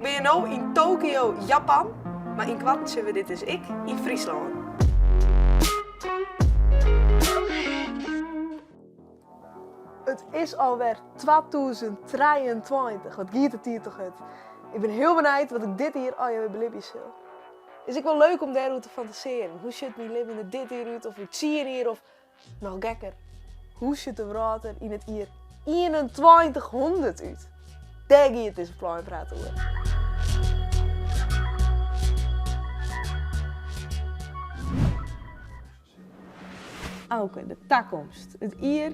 Ik bin no yn Tokio, Japan, mar ynkoarten sjogge we dit dus ek yn Fryslân. It is alwer 2023, wat giet de tiid toch hurd. Ik bin hiel benijd wat ik dit jier allegear wer belibje sil. Is ek wol leuk om dêroer te fantasearjen. Hoe sjocht myn libben der dit jier út of oer tsien jier of noch gekker, hoe sjocht de wrâld der yn it jier 2100 út? Dêr giet dizze Pleinpraat oer. Auke, de takomst. It jier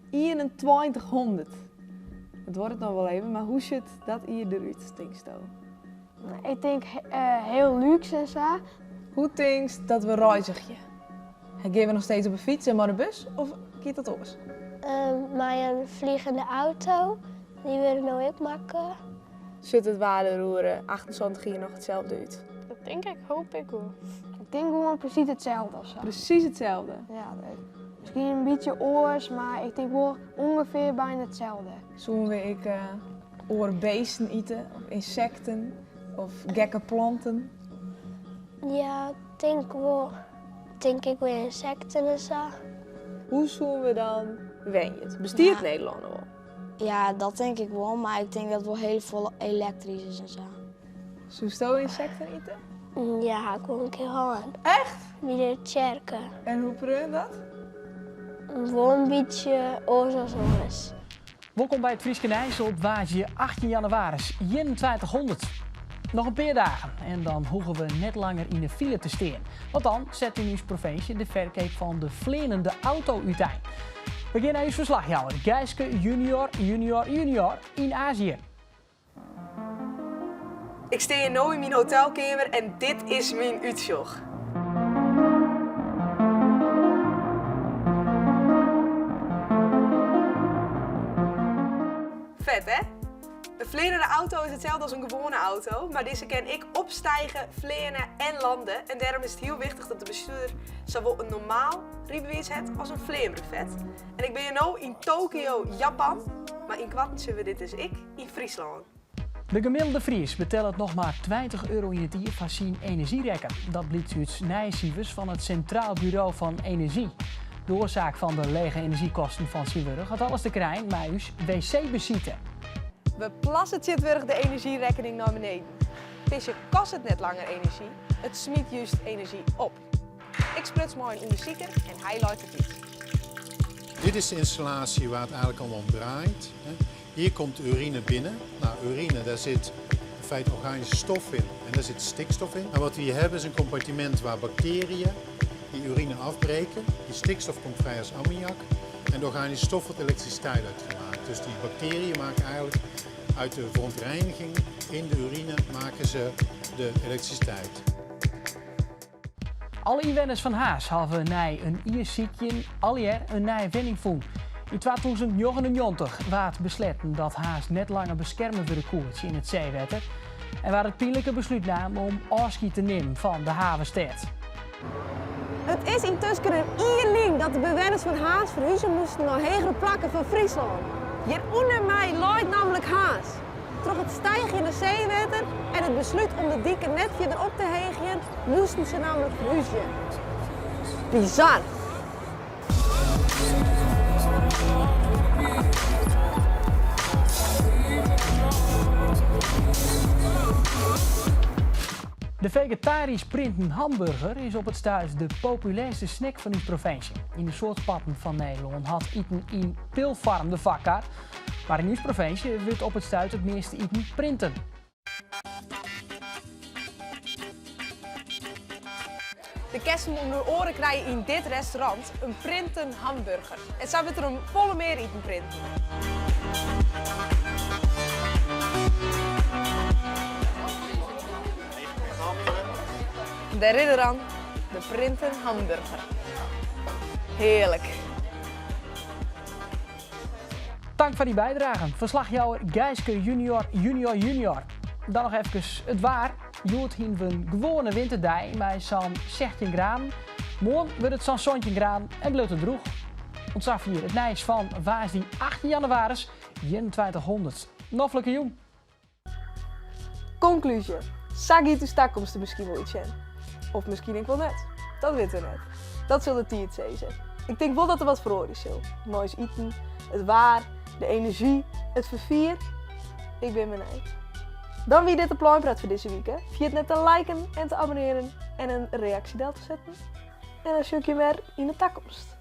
2100. It duorret noch wol even, mar hoe sjocht dat jier derút, tinksto? Ik tink hiel lúks en sa. Hoe tinkst dat we reizgje? Gean we noch steeds op 'e fyts en mei de bus of giet dat oars? Mei in fliegende auto, dy wurde no ek makke. Sjocht it waar der oer 78 jier noch itselde út? Dat tink ik, hoop ik wol. Ik tink gewoan presys itselde ofsa. Presys itselde? Ja, miskien in bytsje oars, mar ik tink wol ûngefear byna itselde. Soene we ek oare beesten ite, of ynsekten, of gekke planten? Ja, tink wol. Tink ik wol ynsekten en sa. Hoe soene we dan wenje? Bestiet Nederlân noch wol? Ja, dat tink ik wol, mar ik tink dat it wol hiel folle elektrysk is en sa. Soesto ynsekten ite? Ja, ha ik wol in kear hân. Echt? By de tsjerke. En hoe preaun dat? Wol in bytsje oars as oars. Wolkom by it Fryske Nijs op woansdei 18 jannewaris 2100. Noch in pear dagen en dan hoege we net langer yn 'e file te stean. Want dan set yn ús provinsje de ferkeap fan de fleanende auto útein. We gean nei ús ferslachjouwer Gijske junior junior junior yn Azië. Ik stean hjir no yn myn hotelkeamer en dit is myn útsjoch. Fet hè? In fleanende auto is itselde as in gewoane auto, mar dizze kin ek opstige, fleane en lande en dêrom is it hiel wichtich dat de bestjoerder sawol in normaal rydbewiis hat as in fleanbrevet. En ik bin hjir no yn Tokio, Japan, mar ynkoarten sjogge we dit dus ek yn Fryslân. De gemiddelde Fries betellet noch mar 20 euro yn it jier foar syn enerzjyrekken. Dat blykt út nije sifers fan it Sintraal Buro fan Enerzjy. De oarsaak fan de lege enerzjykosten fan tsjintwurdich hat alles te krijen mei ús wc-besite. We plasse tsjintwurdich de enerzjyrekkening nei beneden. Pisje kostet net langer enerzjy, it smyt just enerzjy op. Ik spruts mei in ûndersiker en hy leit it út. Dit is de installatie waar het eigenlijk allemaal om draait. Hier komt urine binnen. Nou, urine, daar zit in feite organische stof in en daar zit stikstof in. En wat we hier hebben is een compartiment waar bacteriën die urine afbreken. Die stikstof komt vrij als ammoniak en de organische stof wordt elektriciteit uitgemaakt. Dus die bacteriën maken eigenlijk uit de verontreiniging in de urine maken ze de elektriciteit. Alle ynwenners fan Harns hawwe nei in jier sykjen allegear in nije wenning fûn. Yn 2099 waard besletten dat Harns net langer beskerme wurde koe tsjin it seewetter en waard it pynlike beslút naam om ôfskied te nimmen fan de havenstêd. It is yntusken in jier lyn dat de bewenners fan Harns ferhuze moasten nei hegere plakken fan Fryslân. Hjir ûnder my leit nammentlik Harns. Troch it stijgjende seewetter en it beslút om de diken net fierder op te heegjen, moasten se nammentlik ferhúzje. Bizar! De fegetarysk printen hamburger is op it stuit de populêrste snack fan ús provinsje. Yn in soad parten fan Nederlân hat iten yn pilfoarm de foarkar. Mar yn ús provinsje wurdt op it stuit it measte iten printen. De kinst him ûnder oare krije yn dit restaurant, in printen hamburger. En sa wurdt der om folle mear iten printen. Dêr is er dan, de printen hamburger. Hearlik. Tank foar dy bydragen, ferslachjouwer Gijske junior junior junior. Dan noch efkes it waar. Hjoed hiene we in gewoane winterdei mei sa'n 16 graden. Moarn wurdt it sa'n 17 graden en bliuwt it drûch. Oant safier it nijs fan woansdei 18 jannewaris 2100. Noflike jûn. Konklúzje, sa giet ús takomst der miskien wol útsjen. Of miskien ek wol net. Dat witte we net. Dat sil de tiid sizze. Ik tink wol dat der wat feroarje sil. Mei ús iten, it waar, de enerzjy, it ferfier. Ik bin benijd. Dan wie dit de Pleinpraat foar dizze wike. Ferjit net te liken en te abonnearjen en in reaksje del te setten. En dan sjoch ik je wer yn de takomst.